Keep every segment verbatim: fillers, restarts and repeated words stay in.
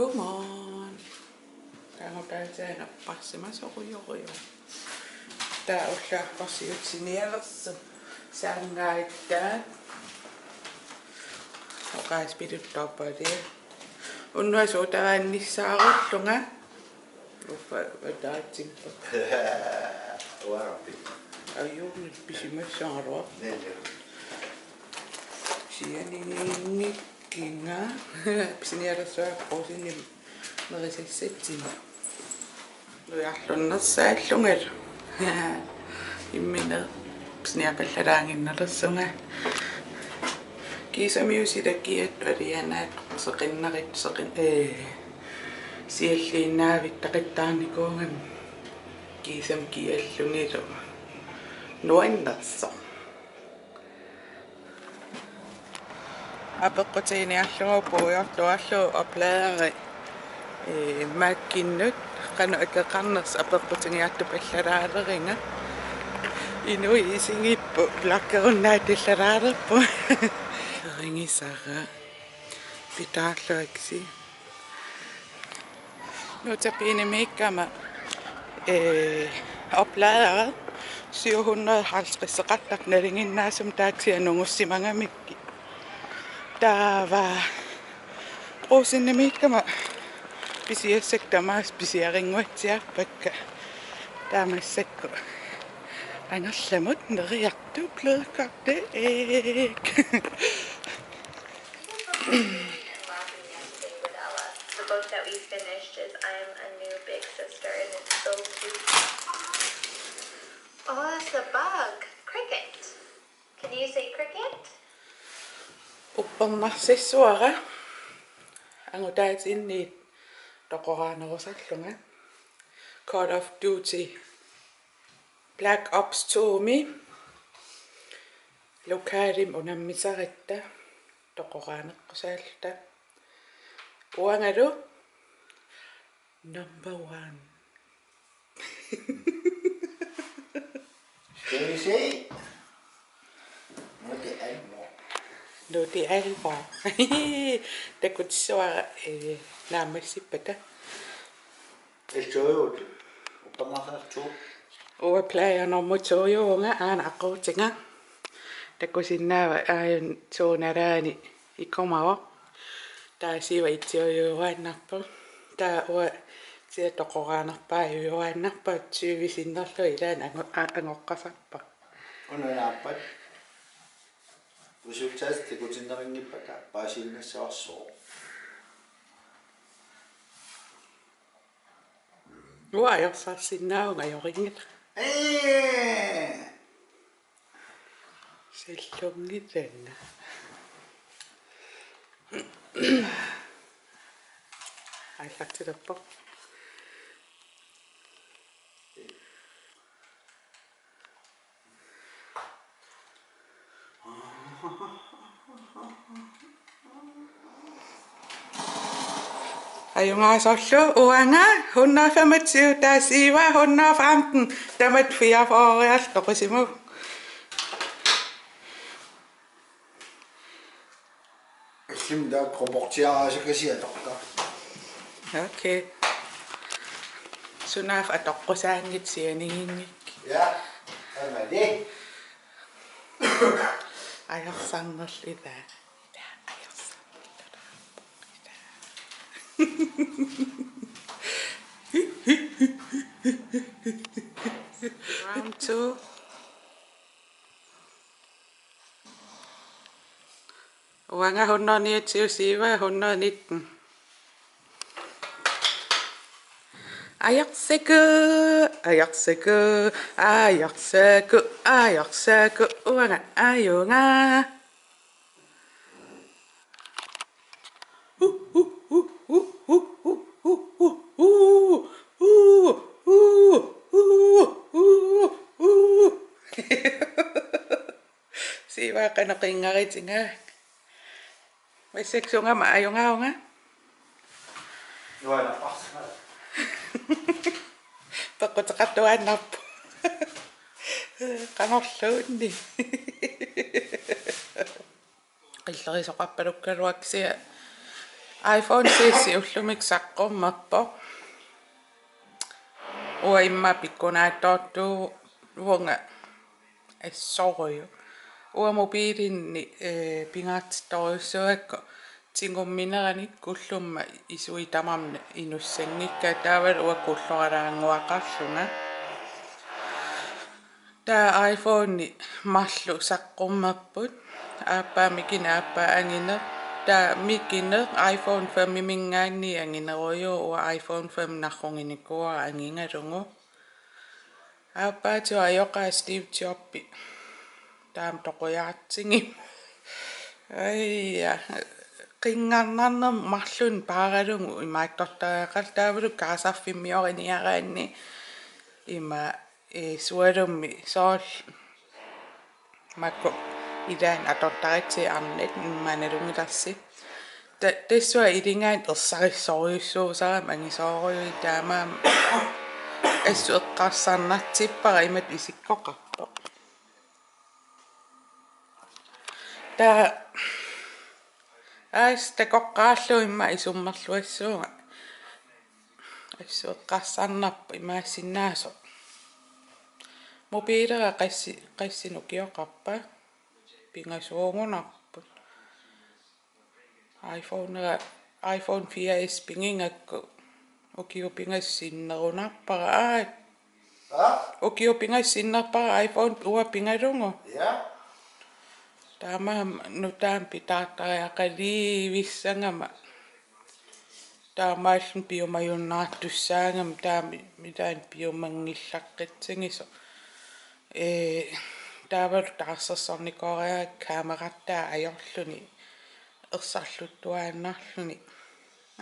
Come on. Taanna taanna apparsimasorujorujoq. Taava ullaapparsiutsinialersoq. Saanngaattaaq. Oqaaseq piluttoorpaa. Unnuaq suutaannissaarullugu. Uffa, utaatsimpa. Uarpi. Ajuunga pisimassaarua. Nene. Sianiinngikkiga. Pisinialersuaq Rosini nerisassatsigu. Nujarlunnersaallungalu. Imminut pisiniapallalaaginnalersunga. Kiisamiut silakiat alianaat seqinnarit seqin-, ee, sialliinnavittaqattaarnikuugami. Kiisami kiallunilu. Nuannersoq. Apeqqutiginiarlugu puigortuarlugu opladeri, ee, Mac-innut qanoq akeqarnersoq apeqqutigiartupallalaaleriga. Inuit isigipput vloggerunnaattallalaalerput. Eringisara. Pitaarluaksi. Notabene-miikkama, ee, opladeri syv hundrede halvtredseqartartoq nalinginnaasumik taava kisianni nungussimagamikku. Taava Brugsenimiikkama pisiassakka tamaasa pisiarinnguatsiarpakka. Taava massakkut angerlamut neriartup blødkakteæg. The book that we finished is I Am a New Big Sister, and it's so cute. Oh, that's a bug. Cricket. Can you say cricket? Uppernarsassuara angutaatinniit toqoraanerusarlunga. Call of Duty Black Ops to-mi lokalimi unammisaratta toqoraaneqqusaalluta. Uangalu number one. Skal vi se? Nu er det alvor. Nu er det alvor. Takutissavara, øh, naammassippata. Estoyut. Uppernarsarsuuvoq. Uanga player nummer to-juuvunga, aana aquutiga. Takusinnaavara aajuna to nalaani ikumavoq. Taava siva itsiojuaannarpoq. Taava uanga tia toqoraanerpaajuaannarpoq, tyve sinnerlugu ilaanni ango-, a-, angoqqasarpoq. Una naappat. Resultatit takutinneqanngippata paasiinnassavarsuuvoq. Uanga ajorsarsinnaavunga, ajorinngilaq. Ee! Sallunngilanna. Aallartilerpoq. Ajugaasorlu uanga hundrede femogtyve, taava siva hundrede femten, tamatta fireogfyrre toqusimasoq. Illimmi taakku robotiaraasakasiat atortaa. Okay. Sunaaffa atoqqusaanngitsoq sianiginngikkiga. Ja, aamma det. Ajorsarnerlu ila. Ila, ajorsarnerlu. Round two. Uanga hundrede niogtyve, siva hundrede nitten. Ajorsakku, ajorsakku, ajorsakku, ajorsakku, uanga ajunga. Siva qanoq inngaritinga. Massakkut sungama ajugaavunga. Nuannaarpara. Peqquteqartuaannarpoq. Qanorluunniit. Qillerisoqarpalukkaluaq kisianni iPhone seks ullumi saqqummerpoq. Uanga immaqa pikkunaattoortuuvunga assorujuk. Uanga mobiilinni, eh, pingaartittorujussuugakku tigummineranni kullumma isui tamarmik inussanngikkaat, taavalu uanga kulloralaannguaqarlunga. Taava iPhone marluk saqqummerput. Aappaa mikineq, aappaa angineq. Taava mikineq iPhone femiminngaanniit anginerujuk, uanga iPhone fem narruginikuuara angigalugu. Aappaatigut ajoqaat Steve Jobs. Taama toqujaartigimmat. Aja. Qinngarnarnermut marlunnik paaralugu imaattortariaqarlunga, taavalu kaasarfimmioqqaniaraanni ima, eh, sualummik soorlu makku ilaanni atortaratsigit arnat imaannalunngilarsi. Ta-, tassunga iligaanni ersarissorujussuusarami angisoorujuit, taamaammat assut eqqarsarnartippara imatut isikkoqarpoq. Taava aasiit takoqqaarlugu immaqa isummerluassuunga. Assut eqqarsarnarpoq imaassinnaasoq. Mobiilera qassi-, qassinik ukioqarpa? Pingasuugunarpoq. iPhonera, iPhone fire S pigigakku ukiut pingasut sinnerunarpara. Aa. Aa? Ukiut pingasut sinnerpara iPhone uanga pigalugu. Ja. Taamaammat nutaamik pitaartariaqalivissagama. Taamaalilluni piumajunnaartussaagama, taama ilaanni piumanngillaqqissagisoq. Ee, taavalu taarsersornikooriarlunga kamerartaa ajorluni ersarluttuaannarluni.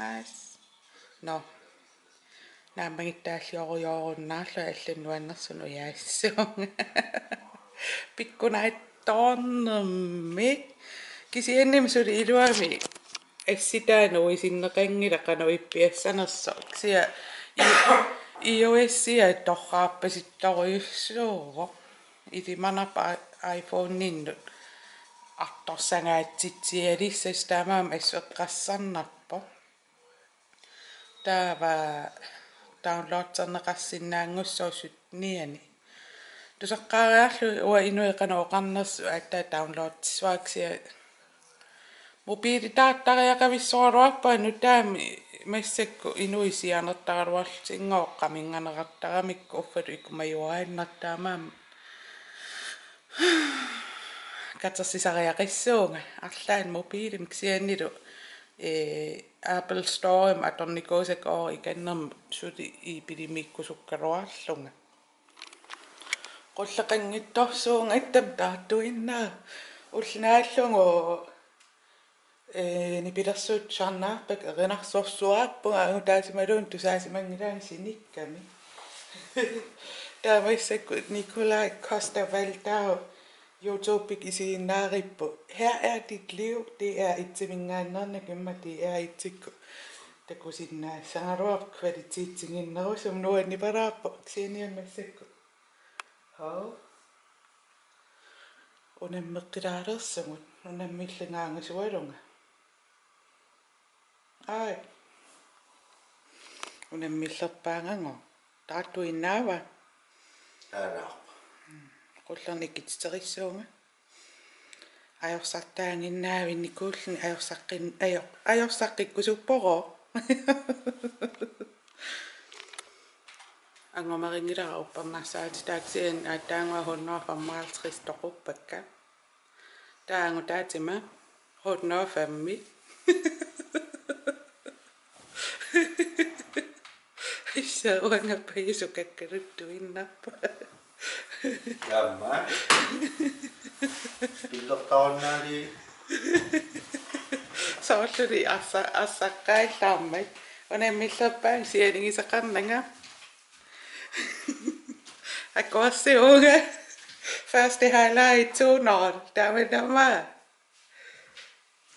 Aas. Nå. Naammagittaalliorujorunnaarlunga, allanut nuannersunut ujaassuunga. Pikkunaattoornermik. Kisiannimi suli iluamik assitaanut uisinneqanngilaq qanoq ippiassanersoq. Kisianni i-, iOS-ia torraarpasittorujussuuvoq. Ilimanarpoq i-, iPhone-innut artorsangaatsitsialissasut, taamaammat assut eqqarsarnarpoq. Taava downloaderneqarsinnaanngussaaq syttenianni. Tusaqqaariarlugu uanga inuit qanoq oqarnersut aatsaat downloadissuara, kisianni mobiilitaartariaqavissoraluarpunga nutaamik massakkut inuit sianertaraluarlutigooq qaminnganeqartaramikku, uffalu ikumajuaannartarami. Katersisariaqassuunga arlaannik mobiilimik, kisiannili, ee, Apple Store-imi atornikuusakka, oo, ikannermut suli iipilimiikkusukkaluarlunga. Qulleqanngitsorsuunga, aamma taartuinnaq. Ulloq naallugu, ee, nipilersuut tusarnaarpakka, erinarsorsuarpunga, angutaasimaluunniit tusaasimanngilaanga sinikkami. Taava massakkut Nikolaj Coster-Waldau YouTube-ikkut isiginnaarippoq: Her er dit liv, D R et-iminngaanneernikkut, immaqa D R et-ikkut takusinnaassagaluarpoq kvalitetiginnerusumik, nuannipalaarpoq, kisianni massakkut. Hov. Unammeqqilaalersugut, unammillingaangasualunga. Ai. Unammillerpaagagooq. Taartuinnaava? Taaraaq. Qullernik ikitsiterissuunga. Ajorsartaaginnaavinnikuulluni ajorsaqqin-, ajo-, ajorsaqqikkusuppoq. Angumerinngilara uppernarsaatitaa, kisianni aatsaannguaq hundrede femoghalvtreds toquppakka. Taava angutaatima hundrede og fem. Issa uanga pajusukakkaluttuinnarpoq. Taama. Pillertaarnaali. Soorluli arsa-, arsaqqaallaarmat. Unammillerpaanga sianigisaqarnanga. Akuersiuunga. Første halvleg to nul. Tamanna aamma.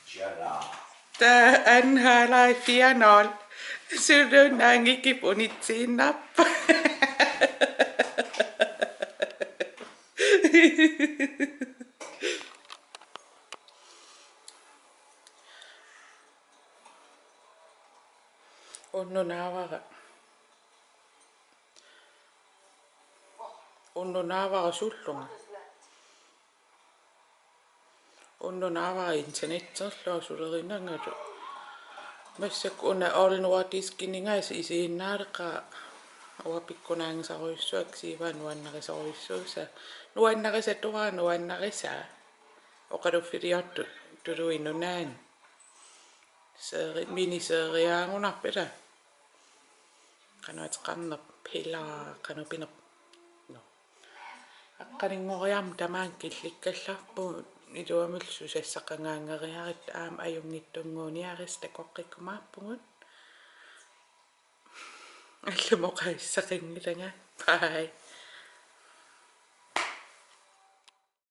Tjala. Taava anden halvleg fire nul. Suluunnaanngikkipput unitsiinnarpoq. Unnunaavara. Unnunaavara sullunga. Unnunaavara internetterlugu sulerinanngatu. Massakkut una All Nordiskininngaanniit isiginnaaleqaara uanga pikkunaanngisarujussuakka, Siivaa nuannarisorujussuusaa. Nuannarisatuara nuannarisaa. Oqaluffiliortut Tuluit Nunaanni. Serie, miniseriaagunarput ila. Qanoq ateqarnerpoq, pila, qanoq pinerpoq. Nå. Aqqaningoriarmut tamaanga killikkallarpugut, iluamillu susassaqangaangeriarutta aamma ajunngitsunnguuniarisi takoqqikkumaarpugut. Allamik oqaasissaqanngilanga. Bye.